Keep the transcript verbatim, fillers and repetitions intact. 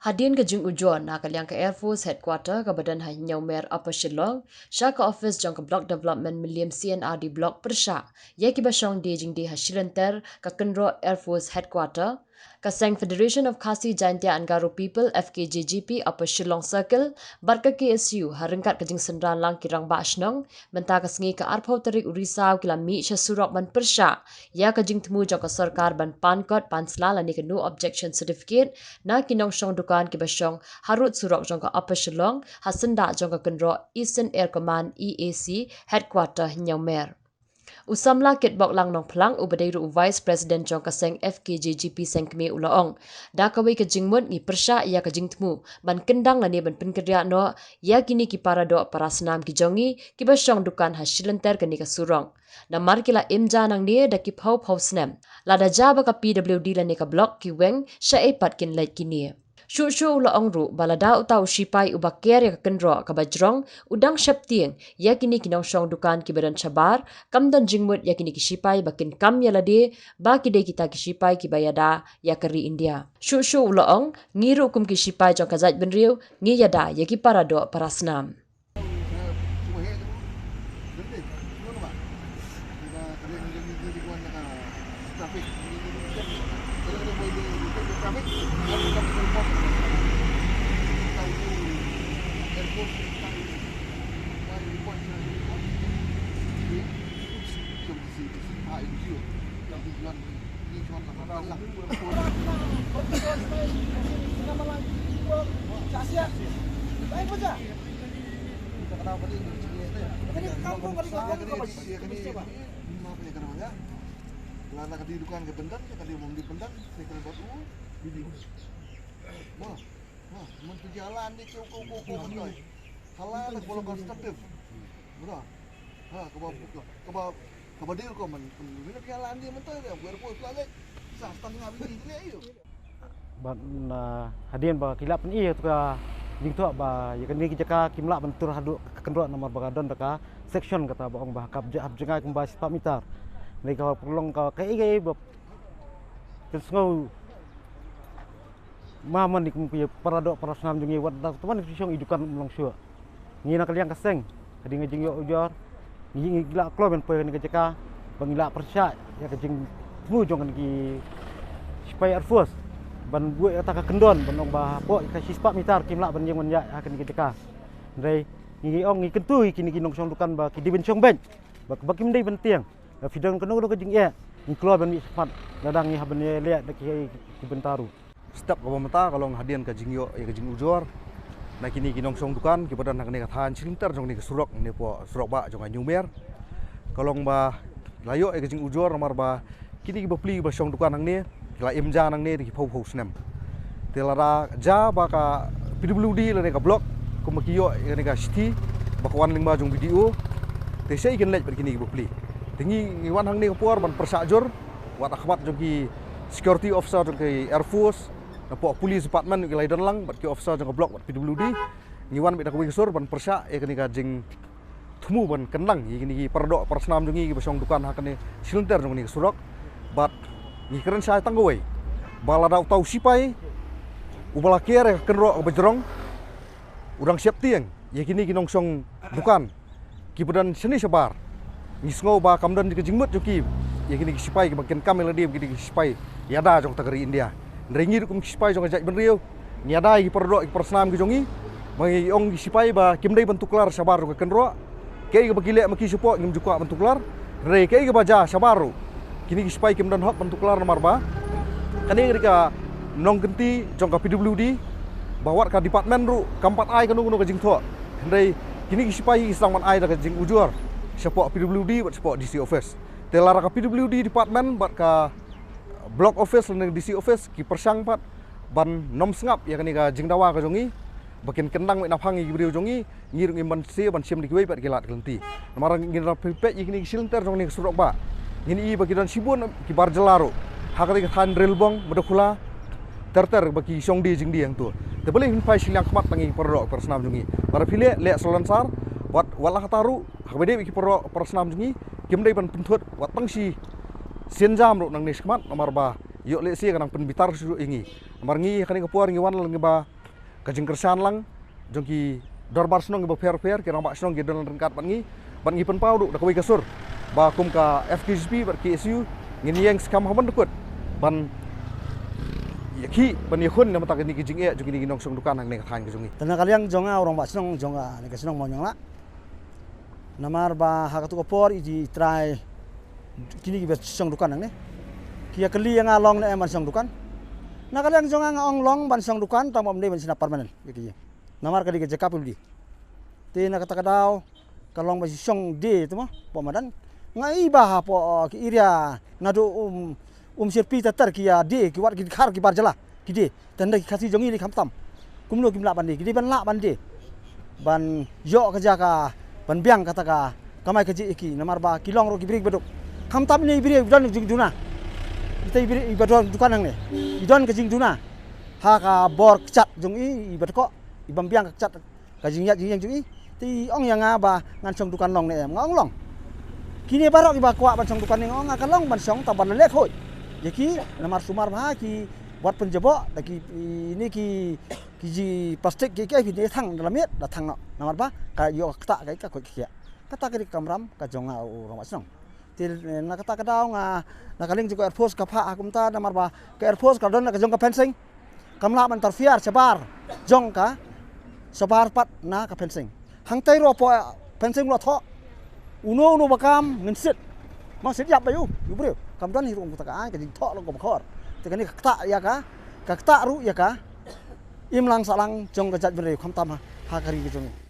Hadien ka jingujor na ka liang ka Air Force Headquarter kaba don ha Hynñiewmer, Upper Shillong, sha ka office jong ka Block Development Mylliem C and R D Block pyrshah ïa kiba shong die jingdie ha shilynter ka kynroh Air Force Headquarter, ka seng Federation of Khasi Jaintia and Garo People, F K J G P, Upper Shillong Circle, bad ka K S U, ha ryngkat ka jingsynran lang ki rangbah shnong, mynta ka sngi ka arphew tarik u Risaw ki la mih sha surok ban pyrshah ïa ka jingthmu jong ka sorkar ban pan kot pan sla lane ka no objection certificate na ki nongshong dukan kiba shong harud surok jong ka Upper Shillong, ha syndah jong ka kynroh Eastern Air Command, E A C, Headquarter Hynñiewmer. U samla Kitbok Lang Nongphlang, uba dei ruh u Vice President jong ka seng F K J G P Sengkmie, u la ong, da kawei ka jingmut ngi pyrshah ïa ka jingthmu ban kyndang lane ban pynkynriah noh ïa kine ki paradoh parasnam ki jong ngi kiba shong dukan ha shilynter kane ka surok. Namar ki la im ja nangne da ki phew phew snem. Lada ja ba ka P W D lane ka block ki weng, shaei pat kin leit kine. Shuh shuh u la ong ruh ba lada uta u shipai uba ker ïa ka kynroh kaba jrong u dang sheptieng ïa kine ki nongshong dukan kiba don shabar, kam don jingmut ïa kine ki shipai ba kin kam ïa lade ba ki dei kita ki shipai kiba ïada ïa ka ri India. Shuh shuh u la ong, ngi ruh kum ki shipai jong ka jaitbynriew ngi ïada ïa ki paradoh parasnam. Lada ka dei dukan ka bynta, ka dei mom dei bynta, ka dei bad u, bidi. Mo, mo, mon tu jalan ni ko ko ko ko ko. Hala na ko constructive. Bro. Ha, kaba, kaba, kaba dei ko man, man, man jalan ni man tu ya, wer ko planet. Sa tang nga bidi ni ayo. Bad, ah, hadien ba ki la pyni ïa ka jingthoh ba ïa kane ka jaka kim lah ban tur haduh ka kynroh namar ba ka don da ka section kata ba ong ba hap jngai kumba shispah mitar. Ngi ka pynlong ka kaei kaei ba pynsngew ma man ni kum ki paradoh parasnam jong ngi wat da tymmen ki shong i dukan um long shuh. Ngi na ka liang ka seng, ka dei ka jingïoh ujor, ngi, ngi la kloi ban poi kane ka jaka ba ngi la pyrshah ïa ka jingthmu jong kane ki shipai Air Force ban buh ïa kata ka kyndon ban ong ba hapoh ka shispah mitar kim lah ban ïeng ban ïaid ha kane ka jaka. Hynrei ngi ong ngi kyntu ïa kine ki nongshong dukan ba ki dei ban shong beit ba, ba kim dei ban tieng. Lada phi don kano kano ka jingeh ngi kloi ban mih shakhmat lada ngi hap ban ïaleh da ki, ki bynta ruh. Step kaba mynta ka long hadien ka jingïoh ïa ka jingujor na kine ki nongshong dukan kiba don ha kane ka thaiñ shilynter jong kane ka surok, ne hapoh surok bah jong ka Hynñiewmer. Ka long ba la ïoh ïa ka jingujor namar ba kine ki bapli kiba shong dukan hangne ki la im ja nangne da ki phew phew snem. Te lada ja ba ka P W D lane ka block kumba ki ïoh ïa kane ka shithi ba ka wan lyngba jong B D O, te shaei kin leit bad kine ki bapli. Te ngi, ngi wan hangne ka por ban pyrshah jur wat ha khmat jong ki security officer jong ki Air Force, napoh police department ki la ïadon lang bad ki officer jong ka block bad P W D. Ngi wan beit da kawei ka sur ban pyrshah ïa kane ka jingthmu ban kyndang ïa kine ki paradoh parasnam jong ngi kiba shong dukan ha kane shilynter jong kane ka surok. Bad ngi kren shai tang kawei ba lada uta u shipai uba la ker ïa ka kynroh kaba jrong u dang sheptieng ïa kine ki nongshong dukan kiba don shane shabar. Ngi sngew ba kam don ka jingmut jong ki ïa kine ki shipai kiba kin kam ïa lade bad kine ki shipai ïada jong kata ka ri India. Hynrei ngi ruh kum ki shipai jong ka jaitbynriew ngi ïada ïa ki paradoh ki parasnam ki jong ngi. Ba ngi ong ki shipai ba kim dei ban tuklar shabar jong ka kynroh. Kaei kaba ki leh ma ki shapoh ngim ju kwah ban tuklar. Hynrei kaei kaba jia shabar ruh kine ki shipai kim don hok ban tuklar namar ba kane ka dei ka nongkynti jong ka P W D ba wat ka department ruh kam pat ai kano kano ka jingthoh. Hynrei kine ki shipai ki sdang ban ai da ka jingujor shapoh P W D bad shapoh D C office. Te lada ka P W D department bad ka block office lane D C office ki pyrshang pat ban nym sngap ïa kane ka jingdawa ka jong ngi ba kin kyndang beit na phang ïa ki briew jong ngi, ngi ruh ngim banse ban shim da kiwei pat ki lad ki lynti. Namar ngin ïa peit ïa kine ki shilynter jong kane ka surok bah ngin ïohi ba ki don shibun ki bar jylla ruh ha kata ka thaiñ Rilbong, Madakhula, ter ter ba ki shong die jingdie hangto. Te balei phin phai shiliang khmat tang ïa ki paradoh parasnam jong ngi? Lada phi leh, leh salonsar. Wat, wat la kata ruh ha kaba dei ki paradoh parasnam jong ngi kim dei ban pynthut wat tang shi sienjam ruh nangne shakhmat namar ba Ïoh lehse ka nang pynbitar shuh ïa ngi. Namar ngi ha kane ka por ngi wan lang ngi ba ka jingkyrshan lang jong ki dorbar shnong kiba pher pher, ki rangbah shnong ki don ryngkat bad ngi, bad ngi pynpaw duh da kawei ka sur ba kum ka F K J P bad K S U ngin ïeng skhem ha ban dukut ban ïakhih ban ïakhun na bynta kine ki jingeh jong kine ki nongshong dukan hangne ha ka thaiñ ka jong ngi. Te na ka liang jong nga u rangbah shnong jong kane ka shnong Mawnianglah, namar ba ha katu ka por i trai kine kiba shong dukan hangne ki ïa kylli ïa nga long ne em ban shong dukan. Na ka liang jong nga nga ong long ban shong dukan tang ba ym dei ban shna permanent ïa ki. Namar ka dei ka jaka pule. Te na kata ka daw ka long ba shong die te mo, hapoh madan. Nga i ba hapoh ki area naduh um, Umshyrpi ter ter ki ïa die, ki wat ki dkhar ki bar jylla ki die. Te hynda ki Khasi jong ngi khamtam kumno kim lah ban die, ki dei ban lah ban die ban ïoh ka jaka ban biang kata ka kamai kajih ïa ki, namar ba ki long ruh ki briew ba duk. Khamtam ine i briew i don jingduna, ita i briew i ba don dukan hangne i don ka jingduna ha ka bor kjat jong i, i ba dkoh i bym biang ka kjat ka jingïaid jingïeng jong i. Te i ong ïa nga ba ngan shong dukan long ne em, nga ong long. Kine baroh kiba kwah ban shong dukan ne nga ong nga ka long ban shong tang ban leh khuid ïa ki, namar sumar bha ki wat pynjaboh da ki, ine ki, ki ji plastik ki ki phi ne thang da la miet da thang noh, namar ba ka ïoh ka ktah ka ka khuid ka khiah. Kata ka dei ka kamram ka jong nga u rangbah shnong. Te na kata ka daw nga, na ka liang jong ka Air Force ka phah ha kumta, namar ba ka Air Force ka don na ka jong ka fencing. Kam lah ban interfere shabar jong ka, shabar pat na ka fencing. Hangtai ruh hapoh fencing ruh thoh uno uno ba kam ngin sit. Ma sit ïap ba ïu ïu briew. Kam don hi ruh kata ka ai ka jingthoh long ka ba khor. Te kane ka ktah ïa ka, ka ktah ruh ïa ka imlang sahlang jong ka jaitbynriew khamtam ha, ha ka ri ka jong ngi.